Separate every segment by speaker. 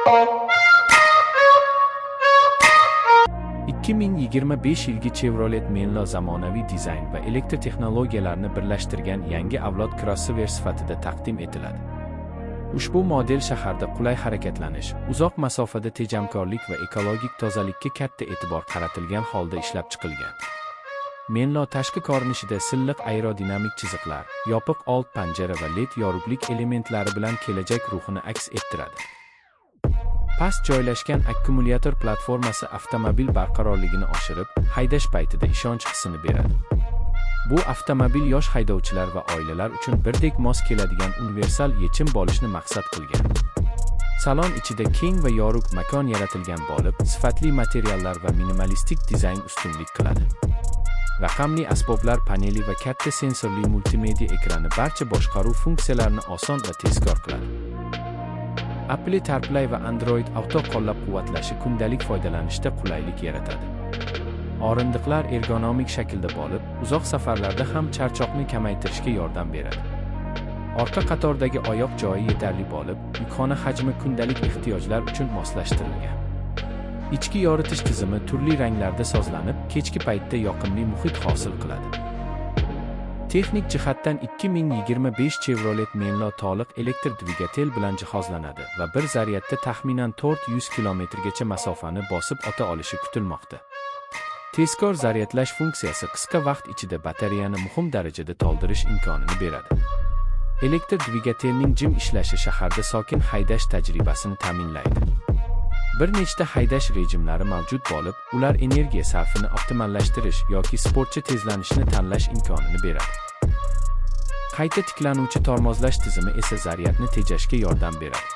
Speaker 1: 2025 yilgi Chevrolet Menlo zamonaviy dizayn va elektr texnologiyalarini birlashtirgan yangi avlod krossover sifatida taqdim etiladi. Ushbu model shaharda qulay harakatlanish, uzoq masofada tejamkorlik va ekologik tozalikka katta e'tibor qaratilgan holda ishlab chiqilgan. Menlo tashqi ko'rinishida silliq aerodinamik chiziqlar, yopiq old panjara va LED yorug'lik elementlari bilan kelajak ruhini aks ettiradi. Past joylashgan akkumulyator platformasi avtomobil barqarorligini oshirib, haydash paytida ishonch hissini beradi. Bu avtomobil yosh haydovchilar va oilalar uchun birdek mos keladigan universal yechim bo'lishni maqsad qilgan. Salon ichida keng va yorug' makon yaratilgan bo'lib, sifatli materiallar va minimalistik dizayn ustunlik qiladi. Raqamli asboblar paneli va katta sensorli multimedia ekrani barcha boshqaruv funksiyalarini oson va tezkor qiladi. Apple CarPlay va Android Auto qo'llab-quvvatlashi kundalik foydalanishda qulaylik yaratadi. O'rindiqlar ergonomik shaklda bo'lib, uzoq safarlarda ham charchoqni kamaytirishga yordam beradi. Orqa qatordagi oyoq joyi yetarli bo'lib, yukxona hajmi kundalik ehtiyojlar uchun moslashtirilgan. Ichki yoritish tizimi turli ranglarda sozlanib, kechki paytda yoqimli muhit hosil qiladi. Texnik jihatdan 2025 Chevrolet Menlo to'liq elektr dvigatel bilan jihozlanadi va bir zaryadda taxminan 400 kilometrgacha masofani bosib o'ta olishi kutilmoqda. Tezkor zaryadlash funksiyasi qisqa vaqt ichida batareyani muhim darajada to'ldirish imkonini beradi. Elektr dvigatelning jim ishlashi shaharda sokin haydash tajribasini ta'minlaydi. Bir nechta haydash rejimlari mavjud bo'lib, ular energiya sarfini optimallashtirish yoki sportcha tezlanishni tanlash imkonini beradi. Qayta tiklanuvchi tormozlash tizimi esa zaryadni tejashga yordam beradi.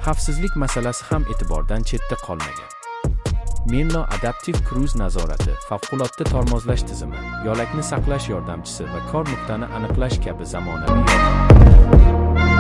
Speaker 1: Xavfsizlik masalasi ham e'tibordan chetda qolmagan. Menlo adaptiv cruise nazorati, favqulodda tormozlash tizimi, yo'lakni saqlash yordamchisi va kor nuqtani aniqlash kabi zamonaviy yordam